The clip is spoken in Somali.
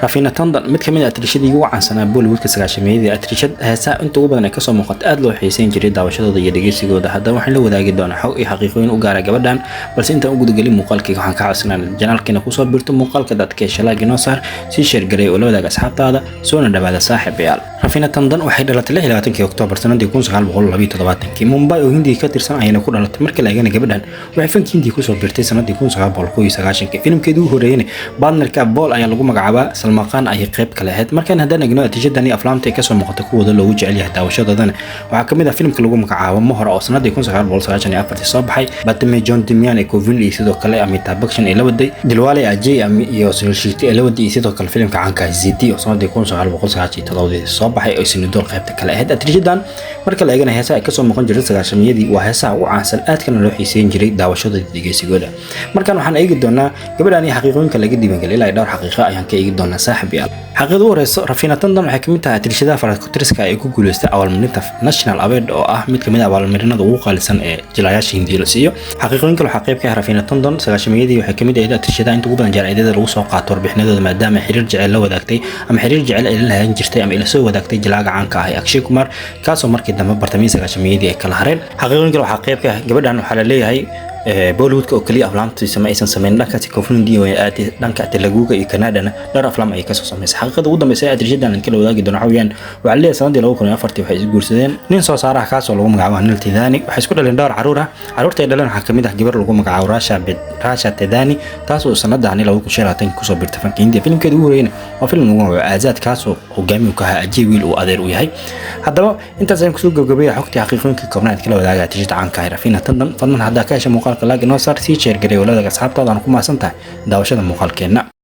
Raveena Tandon, mid kamid ah atrishadii ugu caansanaa Bollywoodka 90-meeyadii, atrishad heesaha inta ugu badan ay kasoo muuqato aad loo xiiseyn jiray daawashadooda iyo dhegeysigooda. Haddaba waxaan la wadaagi doonaa xog iyo xaqiiqooyin u gaara gabadhan. Balse intaan u gudagelin muuqaalkayga, waxaan ka codsanaa channelkiina kusoo birto. Muuqaalka dadka hesha inoo saar, sii share garay oo la wadaaga asxaabtaada. Soona dhawaada, saaxiibayaal. Raveena Tandon waxay dhalatay 26-kii Oktoobar sanadii 1972-kii. Mumbai oo Hindiga ka tirsan ayayna ku dhalatay. Marka la eegana, gabadhan waxay fanka Hindiga kusoo birtay sanadii 1991-kii. Filimkeedii ugu horreeyeyna Bandar Ka Bhool ayaa lagu magacaabaa, Salman Khan ayay qayb kale ahayd. Markaan haddaan egno atishadani aflaamta ay kasoo muuqata kuwooda loogu jecel yahay daawashadoodana, waxaa kamid ah filimka lagu magacaabo Mohra oo sanadii 1994-tii soo baxay, Batme John Dimian ee Kovin iyo sidoo kale Amitabh Bachchan ay la waday, Dilwale Ajay iyo Sunil Shetty ay la waday, iyo sidoo kale filimka caanka Zidi oo sanadii 1997-dii soo baxay oo Sunny Deol qaybta kale ahayd. Atrishadan marka la eegana, heesaha ay kasoo muuqan jiray 90-yadii waa heesaha ugu caansan, aadkana loo xiiseyn jiray daawashadooda, dhegeysigooda. Markaan waxaan eegi doonaa gabadhan iyo xaqiiqooyinka laga diiwaangeliyay. Ilaa dhowr xaqiiqo ayaan ka eegi doonaa, saaxib yaal. Xaqiiqada ugu horeyso, Raveena Tandon waxay kamid tahay atrishadaha farakutiriska ay ku guuleystay abaalmarinta National Award, oo ah mid kamid ah abaalmarinada ugu qaalisan ee jilayaasha Hindiya la siiyo. Xaqiiqooyin kale waxaa qayb ka ah, Raveena Tandon 90-yadii waxay kamid ahayd atrishadaha inta ugu badan jaraa'idada lagu soo qaato warbixinadooda, maadaama xiriir jecel la wadaagtay ama xiriir jecel ay la lahaan jirtay ama ila soo wadaagtay jilaaga caanka ah ee Akshay Kumar, kaasoo markii dambe bartamihii 90-yadii ay kala hareen. Xaqiiqooyin kale waxaa qayb ka ah, gabadhan waxaa la leeyahay Bollywoodka oo kaliya aflaamtiisa ma aysan sameyn, dhankaasi Koonfur aad dhanka Teluguga iyo Kannadana dhowr aflaam ayay kasoo sameysay. Xaqiiqada ugu dambeysa ee atrishadan aan kala wadaagi doono waxa weeyaan, waxaa leeyahay sanadii 2004-tii waxay is guursadeen nin soo saaraha kaasoo lagu magacaabo Anil Thadani. Waxay isku dhaleen dhowr caruur ah. Caruurta ay dhaleen waxaa kamid ah gabar lagu magacaabo Rasha Thadani, taasoo sanadani 2025 kusoo birtay fanka Hindiya. Filimkeeda ugu horreeyna waa filim lagu magacaabo Aazaad, kaasoo hogaami u ka ahaa Ajay, wiil uu adeer u yahay. Haddaba intaas ayaan kusoo gabagabaya xogtii xaqiiqooyinkii koobnaad kala wadaaga atrishada caanka ah Raveena Tandon. Fadlan haddaa ka hesha muuqaalka, like inoo saar, sii share garay walaadaga asxaabtaada. Aan ku mahadsan tahay daawashada muuqaalkeenna.